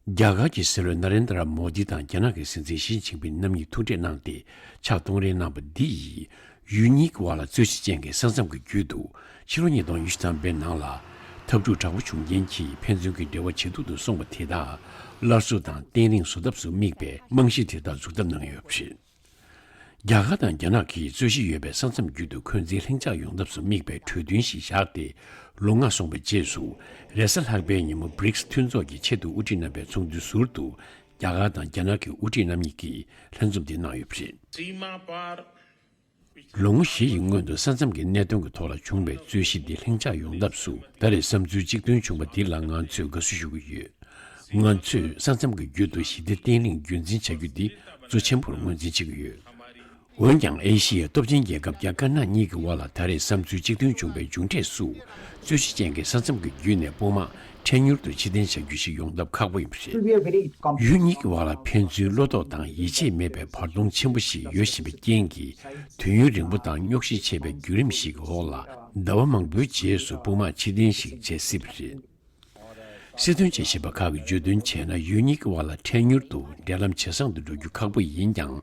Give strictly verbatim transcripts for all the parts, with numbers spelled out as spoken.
རྒྱ་གར་གྱི་སྲིད་བློན་ན་རེན་དྲ་མོ་དི་དང་རྒྱ་ནག་གི་སྲིད་འཛིན་ཞི་ཅིན་ཕིན་རྣམ་གཉིས་ཐུག་འཕྲད་གནང་སྟེ་ཕྱག་གཏོང་རེས་གནང་པ་འདི་ཡིས་ཡུལ་གཉིས་ཀྱི་བར་ལ་རྩོད་གཞི་ཅན་གྱི་ས་མཚམས་ཀྱི་བརྒྱུད་དུ་ཕྱི་ལོ་ཉིས་སྟོང་ཉི་ཤུ་ཐམ་པའི་ནང་ལ་འཐབ་འཁྲུག་དྲག་པོ་བྱུང་རྐྱེན་གྱིས་ཕན་ཚུན་གྱི་འབྲེལ་བ་ཇེ་སྡུག་ཏུ་སོང་བ་དེ་དག་སླར་གསོ་དང་བརྟན་ལྷིང་བཟོ་ཐབས་སུ་དམིགས་པའི་རྨང་གཞི་དེ་དག་འཛུགས་ཐབས་གནང་ཡོད་པ་རེད། རྒྱ་གར་དང་རྒྱ་ནག་གིས་རྩོད་གཞི་ཡོད་པའི་ས་མཚམས་བརྒྱུད་དུ་འཁོན་འཛིན་ལྷིང་འཇགས་ཡོང་ཐབས་སུ་དམིགས་པའི་གྲོས་མཐུན་ཞིག་བཞག་སྟེ་ལོ་ལྔ་སོང་བའི་རྗེས་སུ་རེས་གཟའ་ལྷག་པའི་ཉིན་མོ་བྷི་རིགས་མཐུན་ཚོགས་ཀྱི་ཆེད་དུ་དབུ་ཁྲིད་རྣམ་པའི་ཚོགས་འདུའི་ཟུར་དུ་རྒྱ་གར་དང་རྒྱ་ནག་གི་དབུ་ཁྲིད་རྣམ་གཉིས་ཀྱིས་ལྷན་འཛོམས་འདི་གནང་ཡོད་པ་རེད། ལོ་ངོ་བཞི་ཡི་སྔོན་དུ་ས་མཚམས་ཀྱི་གནད་དོན་གྱི་ཐོག་ལ་བྱུང་བའི་རྩོད་གཞི་འདི་ལྷིང་འཇགས་ཡོང་ཐབས་སུ་ད་རེས་བསམ་ཚུལ་གཅིག་མཐུན་བྱུང་བ་འདི་ལ་ང་ཚོས་དགའ་བསུ་ཞུ་གི་ཡོད། ང་ཚོས་ས་མཚམས་ཀྱི་བརྒྱུད་དུ་ཞི་བདེ་བརྟན་ལྷིང་རྒྱུན་འཛིན་བྱ་རྒྱུ་འདི་གཙོ་ཆེན་པོར་ངོས་འཛིན་བྱེད་ཀྱི་ཡོད། འོན་ཀྱང་ཨེ་ཤི་ཡའི་སྟོབས་ཆེན་རྒྱལ་ཁབ་རྒྱ་དཀར་ནག་གཉིས་ཀྱི་དབར་ལ་ད་རེས་བསམ་ཚུལ་གཅིག་མཐུན་བྱུང་བའི་མཇུག་འབྲས་སུ་རྩོད་གཞི་ཅན་གྱི་ས་མཚམས་ཀྱི་བརྒྱུད་ནས་དཔུང་དམག་འཕྲལ་མྱུར་དུ་ཕྱིར་འཐེན་བྱ་རྒྱུ་ཞིག་ཡོང་ཐབས་ཁག་པོ་ཡིན་པ་རེད། ཡུལ་གཉིས་ཀྱི་བར་ལ་ཕན་ཚུན་བློ་དོགས་དང་ཡིད་ཆེས་མེད་པའི་བར་སྟོང་ཆེན་པོ་ཞིག་ཡོད་བཞིན་པའི་རྐྱེན་གྱིས་དུས་ཡུན་རིང་པོ་དང་རྙོག་ཞི་ཆེ་བའི་བརྒྱུད་རིམ་ཞིག་གི་འོག་ལ་ཟླ་བ་མང་པོའི་རྗེས་སུ་དཔུང་དམག་ཕྱིར་འཐེན་ཞིག་བྱེད་སྲིད་པ་རེད། སྲིད་དོན་དཔྱད་ཞིབ་པ་ཁག་གིས་བརྗོད་དོན་བྱས་ན་ཡུལ་གཉིས་ཀྱི་བར་ལ་འཕྲལ་མྱུར་དུ་འབྲེལ་ལམ་ཇེ་བཟང་དུ་འགྲོ་རྒྱུ་ཁག་པོ་ཡིན་ཀྱང་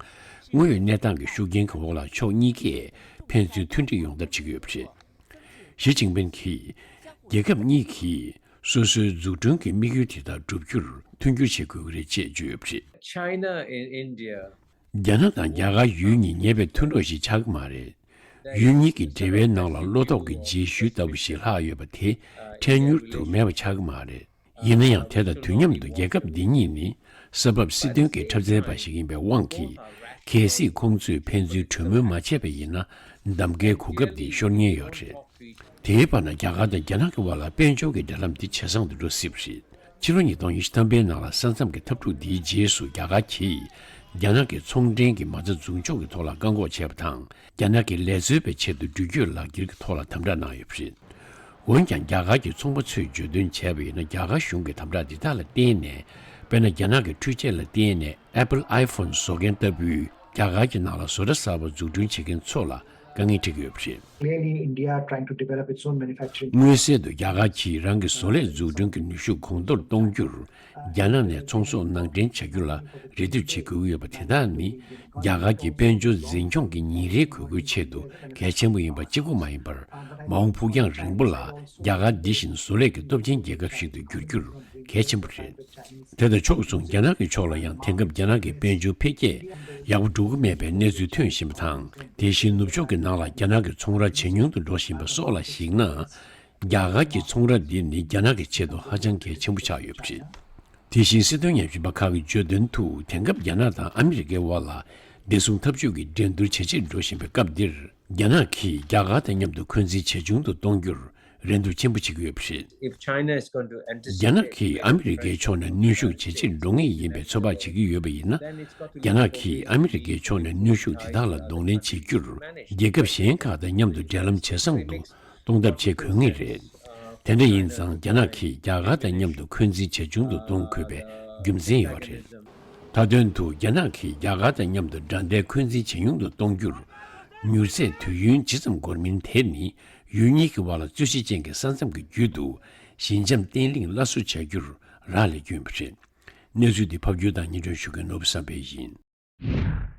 དངོས་ཡོད་གནས་སྟངས་ཀྱི་ཤུགས་རྐྱེན་གྱི་འོག་ལ་ཕྱོགས་གཉིས་ཀས་ཕན་ཚུན་མཐུན་སྒྲིལ་ཡོང་ཐབས་བྱེད་ཀྱི་ཡོད་པ་རེད། ཞི་ཅིན་ཕིན་གྱིས་རྒྱལ་ཁབ་གཉིས་ཀྱིས་སོ་སོའི་འཛུགས་སྐྲུན་གྱི་དམིགས་ཡུལ་དེ་དག་བསྒྲུབ་རྒྱུར་མཐུན་འགྱུར་བྱེད་དགོས་ཀྱི་རེད་ཅེས་བརྗོད་ཡོད་པ་རེད། China and India རྒྱ་ནག་དང་རྒྱ་གར་ཡུལ་གཉིས་ཉེ་བའི་མཐུན་གྲོགས་ཤིག་ཆགས་ཀྱི་མ་རེད། ཡུལ་གཉིས་ཀྱི་འབྲེལ་བའི་ནང་ལ་བློ་དོགས་ཀྱི་རྗེས་ཤུལ་ལྟ་བུ་ཞིག་ལྷག་ཡོད་པ་དེ་འཕྲལ་མྱུར་དུ་མེད་པ་ཆགས་ཀྱི་མ་རེད། ཡིན་ན་ཡང་དེ་དང་དུས་མཉམ་དུ་རྒྱལ་ཁབ་འདི་གཉིས་ནི་ས་བབ་སྲིད་དོན་གྱི་འཁྲབ་ཚན་པ་ཞིག་ཡིན་པའི་དབང་གིས་གལ་སྲིད་ཁོང་ཚོས་ཕན་ཚུན་གྲོས་མོལ་མ་བྱས་པ་ཡིན་ན་གདམ་གའི་གོ་སྐབས་འདི་ཤོར་ཉེན་ཡོད་རེད། དེའི་བར་ན་རྒྱ་གར་དང་རྒྱ་ནག་གི་བར་ལ་དཔལ་འབྱོར་གྱི་འབྲེལ་ལམ་འདི་ཇེ་བཟང་དུ་འགྲོ་སྲིད་པ་རེད། ཕྱི་ལོ་ཉིས་སྟོང་ཉི་ཤུ་ཐམ་པའི་ནང་ལ་ས་མཚམས་ཀྱི་འཐབ་འཁྲུག་འདིའི་རྗེས་སུ་རྒྱ་གར་གྱིས་རྒྱ་ནག་གི་ཚོང་འབྲེལ་གྱི་མ་རྩ་འཛུགས་འཇོག་གི་ཐོག་ལ་བཀག་འགོག་བྱས་པ་དང་རྒྱ་ནག་གི་ལས་བཟོའི་པའི་ཆེད་དུ་འགྲུལ་སྐྱོད་ལག་འཁྱེར་གྱི་ཐོག་ལ་དམ་དྲག་གནང་ཡོད་པ་རེད། འོན་ཀྱང་རྒྱ་གར་གྱི་ཚོང་པ་ཚོས་བརྗོད་དོན་བྱས་པ་ཡིན་ན་རྒྱ་གར་གཞུང་གི་དམ་དྲག་འདི་དག་ལ་བརྟེན་ནས་དཔེར་ན་རྒྱ་ནག་གི་འཕྲུལ་ཆས་ལ་བརྟེན་ནས་Apple iPhone་བཟོ་མཁན་ལྟ་བུའི་རྒྱ་གར་གྱི་ནང་ལ་བཟོ་གྲྭ་གསར་པ་འཛུགས་སྐྲུན་བྱེད་མཁན་ཚོ་ལ་དཀའ་ངལ་འཕྲད་ཀྱི་ཡོད་པ་རེད། Clearly, India trying to develop its own manufacturing མངོན་གསལ་དུ་རྒྱ་གར་གྱིས་རང་གི་བཟོ་ལས་འཛུགས་སྐྲུན་གྱི་ནུས་ཤུགས་གོང་མཐོར་གཏོང་རྒྱུར་རྒྱ་ནག་ནས་ཚོང་ཟོག་ནང་འདྲེན་བྱ་རྒྱུ་ལ་རེ་ལྟོས་བྱེད་དགོས་ཀྱི་ཡོད་པ་དེ་དག་ནི་རྒྱ་གར་གྱི་དཔལ་འབྱོར་འཛིན་སྐྱོང་གི་ཉིན་རེའི་དགོས་མཁོའི་ཆེད་དུ་གལ་ཆེན་པོ་ཡིན་པ་གཅིག་པུ་མ་ཡིན་པར་མ་འོངས་ཕུགས་རྒྱང་རིང་པོ་ལ་རྒྱ་གར་འདི་བཞིན་བཟོ་ལས་ཀྱི་སྟོབས་ཆེན་རྒྱལ་ཁབ་ཞིག་ཏུ་འགྱུར་རྒྱུར་གལ་ཆེན་པོ་རེད། དེ་དང་ཕྱོགས་མཚུངས་རྒྱ་ནག་གི་ཕྱོགས་ལ་ཡང་དེང་སྐབས་རྒྱ་ནག་གི་དཔལ་འབྱོར་འཕེལ་རྒྱས་ཡག་པོ་འགྲོ་གི་མེད་པའི་གནས་ཚུལ་ཐོན་བཞིན་པ་དང་། དེ་བཞིན་ནུབ་ཕྱོགས་ཀྱི་ནང་ལ་རྒྱ་ནག་གི་ཚོང་ར་ཇེ་ཉུང་དུ་འགྲོ་བཞིན་པ་སོགས་ལ་གཞིགས་ན། རྒྱ་གར་གྱི་ཚོང་ར་འདི་ནི་རྒྱ་ནག་གི་ཆེད་དུ་ཧ་ཅང་གལ་ཆེན་པོ་ཆགས་ཡོད་པ་རེད། དེ་བཞིན་སྲིད་དོན་ཉམས་ཞིབ་པ་ཁག་གིས་བརྗོད་དོན་དུ་དེང་སྐབས་རྒྱ་ནག་དང་ཨ་མི་རི་ཀའི་དབར་ལ་བདེ་སྲུང་འཐབ་ཇུས་ཀྱི་འགྲན་བསྡུར་ཇེ་ཆེར་འགྲོ་བཞིན་པའི་སྐབས་འདིར་རྒྱ་ནག་གིས་རྒྱ་གར་དང་མཉམ་དུ་འཁོན་འཛིན་ཇེ་ཆུང་དུ་གཏོང་རྒྱུར་རེ་འདུན་ཆེན་པོ་བྱེད་ཀྱི་ཡོད་པ་རེད། If China is going to anticipate རྒྱ་ནག་གིས་ཨ་མི་རི་ཀའི་ཕྱོགས་ནས་གནོན་ཤུགས་ཇེ་ཆེར་འགྲོ་ངེས་ཡིན་པའི་ཚོད་དཔག་བྱེད་ཀྱི་ཡོད་པ་ཡིན་ན། རྒྱ་ནག་གིས་ཨ་མི་རི་ཀའི་ཕྱོགས་ནས་གནོན་ཤུགས་དེ་དག་ལ་གདོང་ལེན་བྱེད་རྒྱུར་རྒྱལ་ཁབ་གཞན་ཁག་དང་མཉམ་དུ་འབྲེལ་ལམ་ཇེ་བཟང་དུ་གཏོང་ཐབས་བྱེད་དགོས་ངེས་རེད། དེ་འདྲ་ཡིན་ཙང་རྒྱ་ནག་གིས་རྒྱ་གར་དང་མཉམ་དུ་འཁོན་འཛིན་ཇེ་ཆུང་དུ་གཏོང་དགོས་པའི་རྒྱུ་མཚན་ཡོད་རེད། མཐའ་དོན་དུ་རྒྱ་ནག་གིས་རྒྱ་གར་དང་མཉམ་དུ་དགྲ་ཟླའི་འཁོན་འཛིན་ཇེ་ཉུང་དུ་གཏོང་རྒྱུར་མྱུར་ཚད་དུས་ཡུན་ཇི་ཙམ་འགོར་མིན་དེ་ནི་ཡུལ་གཉིས་ཀྱི་བར་ལ་རྩོད་གཞི་ཅན་གྱི་ས་མཚམས་ཀྱི་བརྒྱུད་དུ་ཞི་འཇམ་བརྟན་ལྷིང་སླར་གསོ་བྱ་རྒྱུར་རག་ལས་རྒྱུ་ཡིན་པ་རེད། གནས་ཚུལ་འདི་ཕབ་སྒྱུར་དང་སྙན་སྒྲོན་ཞུ་མཁན་ནོར་བུ་བསམ་འཕེལ་ཡིན།